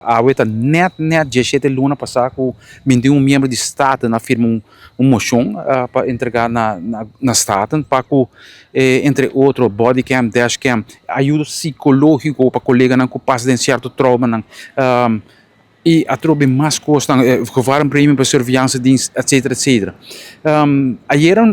Awe ta net net 17 luna pasá ku 21 miembro di Staten a firma un moshon pa entregá na Staten pa ku entre otro bodycam, dashcam, ayudo sikológiko pa koleganan ku pasa den sierto troumanan i atrobe mas kosnan, gevarenpremie pa surveillance-dienst etcetera etcetera. Ayera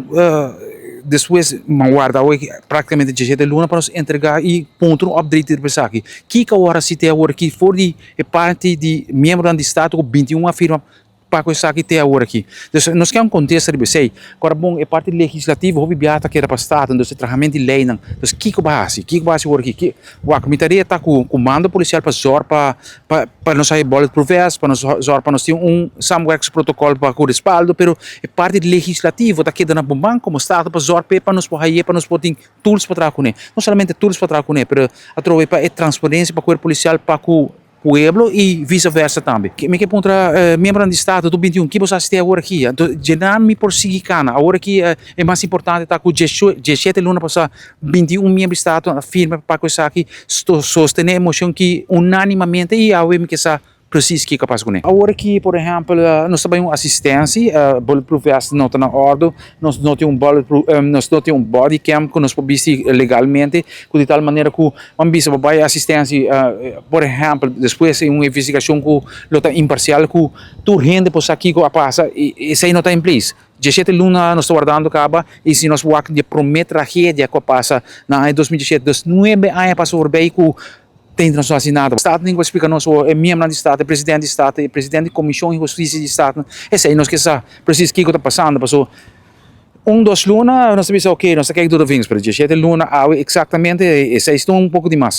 despues mi a warda awe praktikamente 17 luna pa nos entregá i puntra un update riba esaki. Kiko awor a si te awor aki for di e parti di miembronan di Staten ku 21 a firma pa ku esaki te awor aki? Dus nos ke un kontesta riba esei. Kora bon e parti legislativo hopi biaha ta keda pa Staten, dus e trahamentu di leinan. Dus kiko bo a hasi? Kiko bo a hasi awor aki? Wak, mi tarea ta ku mando polisial pa zòrg pa pa nos haya bulletproof vest, pa nos zòrg pa nos tin un samenwerkingsprotocol pa ku respaldo, pero e parti legislativo ta keda na bo man komo Staten pa zòrg p'e pa nos por haye, pa nos por tin tools pa traha kuné. No solamente tools pa traha kuné, pero atrobe pa e transparencia pa kuerpo polisial pa ku pueblo i visa versa tambe. Mi ke puntra miembronan di Staten tur 21 ki bo sa hasi te awor aki? Anto djenan mi por sigui kana. Awor aki e mas importante ta ku 17 luna pasa 21 miembro di Staten a firma pa ku esaki sostene e mocion ki unanimamente i awe mi ke sa precies kiko a pasa kuné. Awor aki por ehèmpel nos ta bai un asistensi, bulletproof vest no ta na òrdu, nos no tin un bulletproof, nos no tin un body cam ku nos por bisti legalmente, ku di tal manera ku ban bisa bo bai asistensi por ehèmpel despues di un investigashon ku lo ta imparsial ku tur hende por sa kiko a pasa i esei no ta in place. 17 luna nos ta wardando kaba i si nos wak di e promé tragedia ku a pasa na aña 2017, dus nuebe aña pasa forbei ku Tenta nos no hasi nada. Staten tin ku splika nos o e miembronan di Staten, e presidente di Staten, e presidente di Komishon di Hustisia di Staten. Esei nos ke sa presis kiko ta pasando paso un dos luna nos ta bisa oke nos ta kek dura vins pero 17 luna awe eksaktamente esei ta un poko di mas.